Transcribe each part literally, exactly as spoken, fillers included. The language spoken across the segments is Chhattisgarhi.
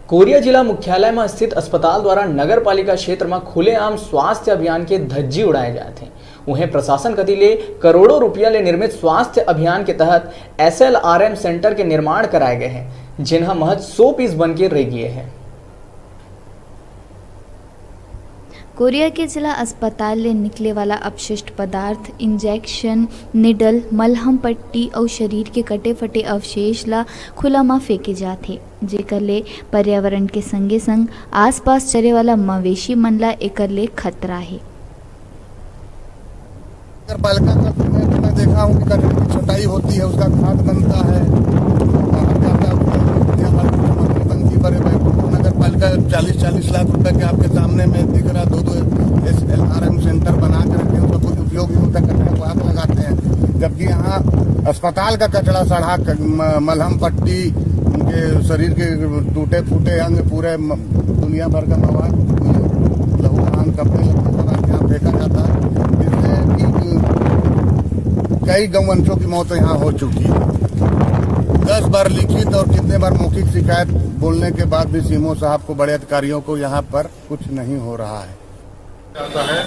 कोरिया जिला मुख्यालय म स्थित अस्पताल द्वारा नगर पालिका क्षेत्र म खुलेआम स्वास्थ्य अभियान के धज्जी उड़ाए जात हे। उहें, प्रशासन कति ले करोड़ों रुपया ले निर्मित स्वास्थ्य अभियान के तहत एसएलआरएम सेंटर के निर्माण कराए गए हे, जेन ह महज शो पीस बन के रह गए हे। कोरिया के जिला अस्पताल ले निकले वाला अपशिष्ट पदार्थ, इंजेक्शन, निडल, मलहम पट्टी अउ शरीर के कटे फटे अवशेष ला खुला म फेंके जात हे, जेकर ले पर्यावरण के संगे संग आसपास चरे वाला मवेशी मन ला एकर ले खतरा हे। नगर पालिका का मैं, मैं देखा हूँ कि कचरे की छटाई होती है, उसका खाद बनता है, बाहर जाता है, उसको दुनिया भर की सामग्री बनती है। बड़े बड़े नगर पालिका चालीस चालीस लाख रुपए के आपके सामने में दिख रहा, दो दो S L R M centre बना के रखे हैं, उसका कोई उपयोग नहीं होता, कचरे को आग लगाते हैं। जबकि यहाँ अस्पताल का कचरा सड़ा, क-, म-, मलहम पट्टी, उनके शरीर के टूटे फूटे अंग, पूरे म-, दुनिया भर का मवाद, लहू लहान कपड़े लत्ते सब यहाँ फेंका जाता है, जिससे कि कई गौवंशों की मौत यहाँ हो चुकी है। दस बार लिखित और कितने बार मौखिक शिकायत बोलने के बाद भी सीएमओ साहब को, बड़े अधिकारियों को यहाँ पर कुछ नहीं हो रहा है। जाता है,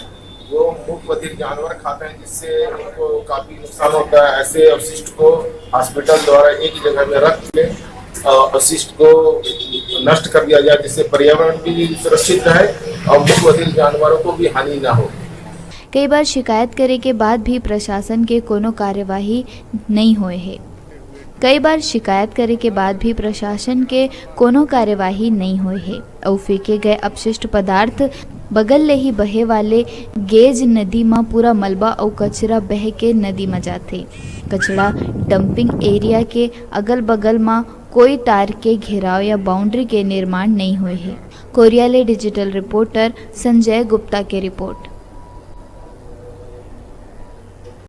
वो मूक बधिर जानवर खाते हैं, जिससे उनको काफी नुकसान होता है। ऐसे अवशिष्ट को हॉस्पिटल द्वारा एक ही जगह में रख के, अ, अवशिष्ट को नष्ट कर दिया जाए, जिससे पर्यावरण भी सुरक्षित रहे और मूक बधिर जानवरों को भी हानि ना हो। कई बार शिकायत करे के बाद भी प्रशासन के कोनो कार्यवाही नइ होए हे। कई बार शिकायत करे के बाद भी प्रशासन के कोनो कार्यवाही नइ होए हे अउ फेंके गए अपशिष्ट पदार्थ बगल ले ही बहे वाले गेज नदी म पूरा मलबा अउ कचरा बह के नदी म जाथे। कचरा डंपिंग एरिया के अगल-बगल म कोई तार के घेराव या बाउंड्री के निर्माण नइ होए हे। कोरिया ले डिजिटल रिपोर्टर संजय गुप्ता के रिपोर्ट।